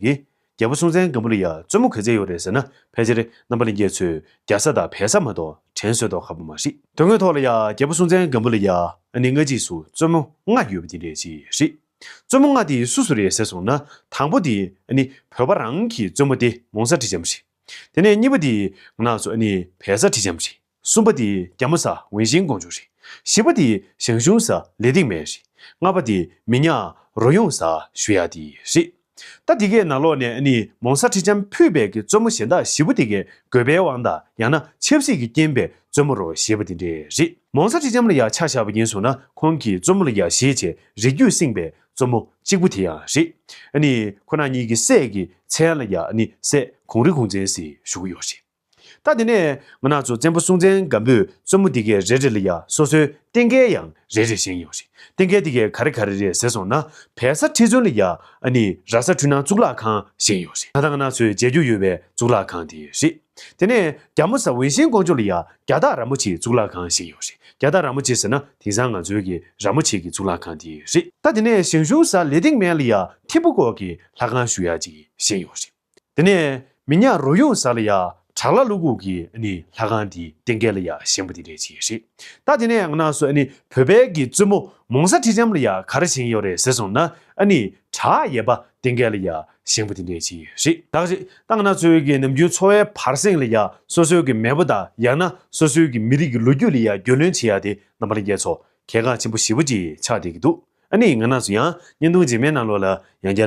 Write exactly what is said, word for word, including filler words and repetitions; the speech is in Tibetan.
གི། རྒྱལ་པོ་སྲོང་བཙན་སྒམ་པོ་ལ་ཡ་བཙུན་མོ་ག་ཚད་ཡོད་རེད་ཟེར་ན། ཕལ་ཆེར་རྣམ་པ་ལྷན་རྒྱས་ཚོས་རྒྱ་བཟའ་དང་བལ་བཟའ་མ་གཏོགས་དྲན་གསོ་ཐོག་ཁག་པོ་མ་རེད། དོན་དངོས་ཐོག་ལ་ཡ་རྒྱལ་པོ་སྲོང་བཙན་སྒམ་པོ་ལ་ཡ་ཨ་ནི་སྔ་རྗེས་སུ་བཙུན་མོ་ལྔ་ཡོད་པ་དེ་འདྲས་ཅིག་རེད། བཙུན་མོ་ལྔ་དེ་སུ་སུ་རེད་ཟེར་སོང་ན། དང་པོ་དེ་ཨ་ནི་བོད་པ་རང་གི་བཙུན་མོ་དེ་མོང་སྲས་ཁྲི་ལྕམ་རེད། དེ་ནས་གཉིས་པ་དེ་ང་རང་ཚོ་ཨ་ནི་བལ་བཟའ་ཁྲི་ལྕམ་རེད། གསུམ་པ་དེ་རྒྱ་མོ་བཟའ་ཝུན་ཤིན་ཀོང་ཇོ་རེད། བཞི་པ་དེ་ཞང་ཞུང་བཟའ་ལེགས་ལྡན་སྨན་རེད། ལྔ་པ་དེ་མི་ཉག་རོ་ཡོང་བཟའ་ཞུ་ཡ་དེ་རེད། ད་དེ་གའི་ནང་ལོགས་ནས་ཨ་ནི་མོང་སྲས་ཁྲི་ལྕམ་ཕུད་པའི་གི་བཙུན་མོ་གཞན་དག་བཞི་པོ་དེ་གའི་དགོས་པའི་དབང་དང་ཡང་ན་ཆབ་སྲིད་ཀྱི་རྐྱེན་པས་བཙུན་མོ་རུ་བཞེས་པ་དེ་འདྲས་རེད། མོང་སྲས་ཁྲི་ལྕམ་ལ་ཡ་ཆ་བཞག་པ་ཡིན་སོང་ན། ཁོང་གི་བཙུན་མོ་ལ་ཡ་བཞེས་བྱས་རིགས་རྒྱུད་བསྲིངས་པའི་བཙུན་མོ་གཅིག་པུ་དེ་ཡང་རེད། ཨ་ནི་ཁོ་རང་གཉིས་ཀྱི་སྲས་ཀྱི་མཚན་ལ་ཡ་ཨ་ནི་སྲས་གུང་རི་གུང་བཙན་ཟེར་ཞུ་གི་ཡོད་རེད། ད་དེ་ནས་ང་རང་ཚོ་བཙན་པོ་སྲོང་བཙན་སྒམ་པོས་བཙུན་མོ་དེ་གའི་རེ་རེ་ལ་ཡ་སོ་སོའི་རྟེན་སྐལ་ཡང་རེ་རེ་བཞེངས་ཡོད་རེད། རྟེན་སྐལ་དེ་གའི་ག་རེ་ག་རེ་རེད་ཟེར་སོང་ན། བལ་བཟའ་ཁྲི་བཙུན་ལ་ཡ་ཨ་ནི་ར་བཟའ་འཕྲུལ་སྣང་གཙུག་ལག་ཁང་བཞེངས་ཡོད་རེད། ད་ལྟ་ང་རང་ཚོའི་མཇལ་རྒྱུ་ཡོད་པའི་གཙུག་ལག་ཁང་དེ་རེད། དེ་ནས་རྒྱ་མོ་བཟའ་ཝུན་ཤིན་ཀོང་ཇོ་ལ་ཡ་རྒྱ་སྟག་ར་མོ་ཆེའི་གཙུག་ལག་ཁང་བཞེངས་ཡོད་རེད། རྒྱ་སྟག་ར་མོ་ཆེ་ཟེར་ན་དེང་སང་ང་ཚོའི་གི་ར་མོ་ཆེ་གི་གཙུག་ལག་ཁང་དེ་རེད། ད་དེ་ནས་ཞང་ཞུང་བཟའ་ལེགས་ལྡན་སྨན་ལ་ཡ་ཐིམ་ཕུ་ཀོ་གི་ལྷ་ཁང་ཞུ་ཡ་ཅིག་བཞེངས་ཡོད་རེད། དེ་ནས་མི་ཉག་རོ་ཡོང་བཟའ་ལ་ཡ་བྲག་ལྷ་ཀླུ་སྒུག་གི་ཨ་ནི་ལྷ་ཁང་དེ་རྟེན་སྐལ་ལ་ཡ་བཞེངས་པ་དེ་འདྲས་ཅིག་རེད། ད་དེ་ནས་ང་རང་ཚོ་ཨ་ནི་བོད་པའི་གི་བཙུན་མོ་མོང་བཟའ་ཁྲི་ལྕམ་ལ་ཡ་ག་རེ་བཞེངས་ཡོད་རེད་ཟེར་སོང་ན། ཨ་ནི་བྲག་གཡས་པ་རྟེན་སྐལ་ལ་ཡ་བཞེངས་པ་དེ་འདྲས་ཅིག་རེད། ད་རེད། ད་ང་རང་ཚོའི་གི་ནམ་རྒྱུན་འཚོ་བའི་བར་གསེང་ལ་ཡ་སོ་སོའི་གི་མེས་པོ་དང་ཡང་ན་སོ་སོའི་གི་མི་རིགས་ཀྱི་ལོ་རྒྱུས་ལ་ཡ་རྒྱུས་ལོན་བྱེད་ཡ་དེ་རྣམ་པ་ལྷན་རྒྱས་ཚོ་གལ་འགངས་ཆེན་པོ་ཞེ་པོ་ཅིག་ཆགས་བསྡད་ཀྱི་འདུག་ཨ་ནི་ང་རང་ཚོ་ཡང་བརྙན་ཐུང་རྗེས་མའི་ནང་ལོགས་ལ་ཡང་བསྐྱར།